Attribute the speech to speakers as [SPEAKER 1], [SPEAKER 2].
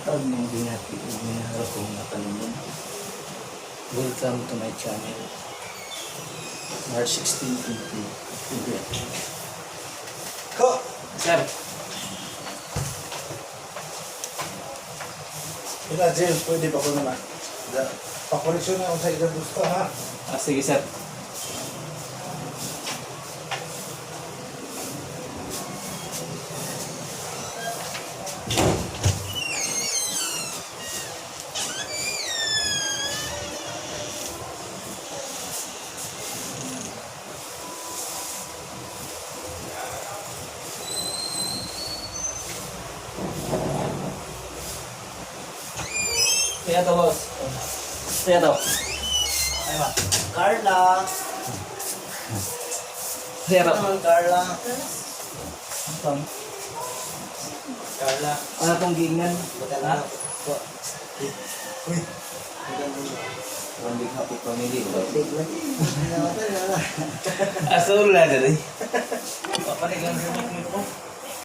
[SPEAKER 1] Hatag ng binati ug minahal kong mga panumon. Welcome to my channel. March 16, 2020.
[SPEAKER 2] Ko!
[SPEAKER 1] Sir,
[SPEAKER 2] Ina, James, pwede ba ko naman? Pakoreksyon na ako sa ilang gusto, ha?
[SPEAKER 1] Ah, sige, sir. Kaya to, boss. Kaya to.
[SPEAKER 2] Ay ba? Carla!
[SPEAKER 1] Kaya to.
[SPEAKER 2] Naman, Carla.
[SPEAKER 1] Ano
[SPEAKER 2] Carla.
[SPEAKER 1] Ano tong giingnan?
[SPEAKER 2] Maganda
[SPEAKER 1] Ha?
[SPEAKER 2] na. Ko. Uy. Maganda na.
[SPEAKER 1] One big happy family.
[SPEAKER 2] Big man.
[SPEAKER 1] Aso la dali. Papanig lang sa mga ko.